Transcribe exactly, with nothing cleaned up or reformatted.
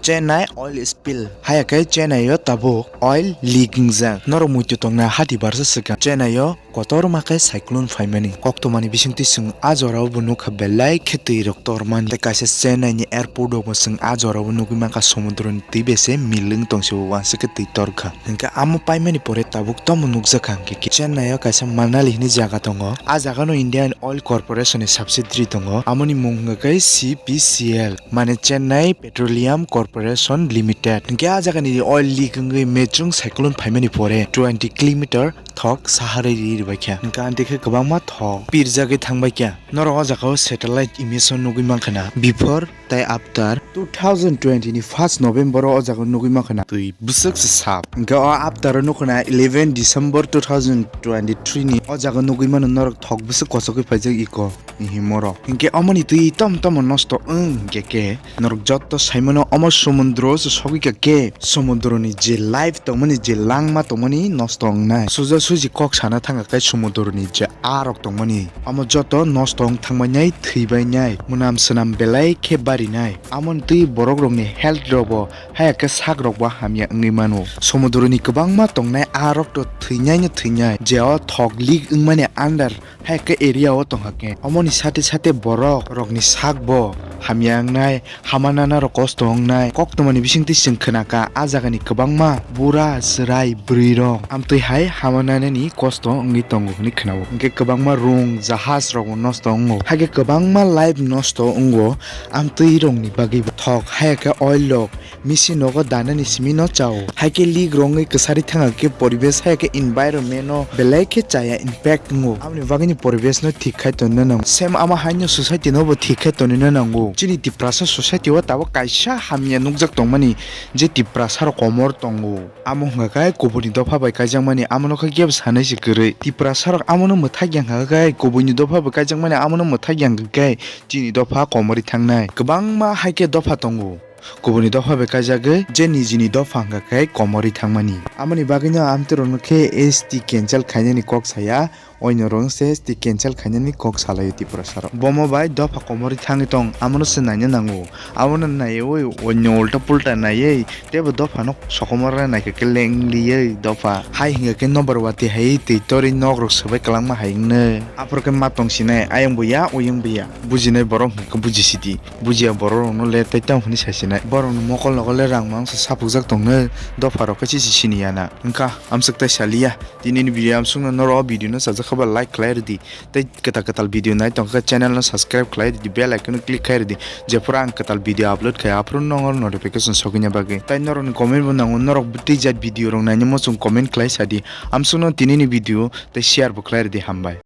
Chennai oil spill. Haya khe Chennai o tabuk oil leak wngjak. Norok muitu tongnai hati barsa swkang Chennai o kotorma khe cyclone phaimani. Koktwmani bisingtwi chwng a jorao bo nukha belai khe twi rok tormani. Tei kaisa Chennai ni airport o bo chwng a jorao bo nugwi mankha, somudro ni twi bese milwng tongsi bo uansuk khe twi torkha. Hinkhe amo paimani pore tabuk tamo nukjakha hinkhe Chennai o kaisa Manali hinwi jaga tongo. A jaga no Indian Oil Corporation ni subsidiary tongo. Amoni mung hwnkha khe C P C L, mane Chennai Petroleum Corporation Limited. Hinkhe a jaga ni oil leak wngwi mechung cyclone phaimani pore twenty kilometer thok saharwi ri rwbaikha. Hinkhe amtwi khe kwbangma thok pirjagwi thangbaikha. Norok o jaga o satellite image o nugwi mankha na before tei after. Two thousand twenty ni first November o o jaga nugwi mankha na twi bwswk se sap. Hinkhe o after o nukha na eleven December two thousand twenty-three ni o jaga nugwi mano norok thok bwswk kochogwi phaijak iko ni himorok. Hinkhe omoni twi tom tomo nosto wng hinkhe khe norok jotto saimano omo somudro se sogwikha khe somudroni je life tongmani, je langma tongmani nosto wngnai. Suja suji kok sana thangkha khe somudroni je a rok tongmani, omo joto nosto wng thangbainai, thwibainai, mwnam swnam belai khe barinai. Amoni twi borok rokni health rokbo haya khe sak rokbo hamya wngwi mano. Somudroni kwbangma tongnai a rok to thwinaino thwinai, je o thok leak wngmani under haya khe area o tongkha khe. Omoni sate sate borok rokni sak bo hamya wngnai, hama nana rok kosto wngnai. Koktwmani bisingtwi chwng khnakha a jagani kwbangma bura, chwrai, bwrwi rok amtwi hai hama nanani kosto wngwi tongo hwnwi khnao. Hinkhe kwbangma rung, jahaj rokbo nosto wngo. Haikhe kwbangma life nosto wngo amtwi rokni bagwi. Thok haya khe oil rok misi nogo danani simi no chao. Haikhe leak rongwi kwsari thangkha khe poribesh, haikhe environment no belai khe chaya impact wngo. Aboni bagwino poribesh no thik khai tonina nango. Same ama haino society no bo thik khai tonina nango. Chini Tiprasa society o tabuk kaisa hamya nukjak tongmani je Tiprasa rok komor tongo. Amo hwnkha khe kubuni dopha bai kaijakmani, amo no khe kebo sanai se kwrwi. Tiprasa rok amo no mwthak ya hwnkha khe kubuni dopha bai kaijakmani, amo no mwthak ya hwnkha khe chini dopha komorwi thangnai. Kwbangma haikhe dopha tongo. Kubuni dopha bai kaijagwi je nijini dopha hwnkha khe komorwi thangmani. Amoni bagwino amtwi rokno khe S T cancel khainani kok saya, oino rokno se S T cancel khainani kok salaio Tiprasa rok. Bomo bai dopha komorwi thangwi tong, amono se naina nango. Abono naiwi oino ulta pulta naiwi teibo dophano sokomorna naikha khe lengliwi dopha. Hai hwnkha khe nobar watwi hai twi torwi nok rok swbai kwlangma hai wngnai. Aphuru khe ma tongsinai, ayang bo ya, oyang bo ya. Bujinai borok hwnkha khe bujisidi. Bujiya borok rokno le tei tamo hwnwi saisinai. Borokni mokol nogo le rang mangsa sapukjak tongnai, dopha rok khe chisi sini ya na. Wngkha amswk tai saliya. Tinini video amswkno norok o video no sajak khe ba like khlai rwdi. Tei kwtal kwtal video nai tongkha khe channel no subscribe khlai rwdi, bell icon no click khai rwdi. Jephuru ang kwtal video upload khai aphuru nongor notification sogwini bagwi. Tai norokni comment bo nango, norok bwtwi jat video rok naina muchung comment khlai sadi. Amswkno tinini video tei share bo khlai rwdi, hambai.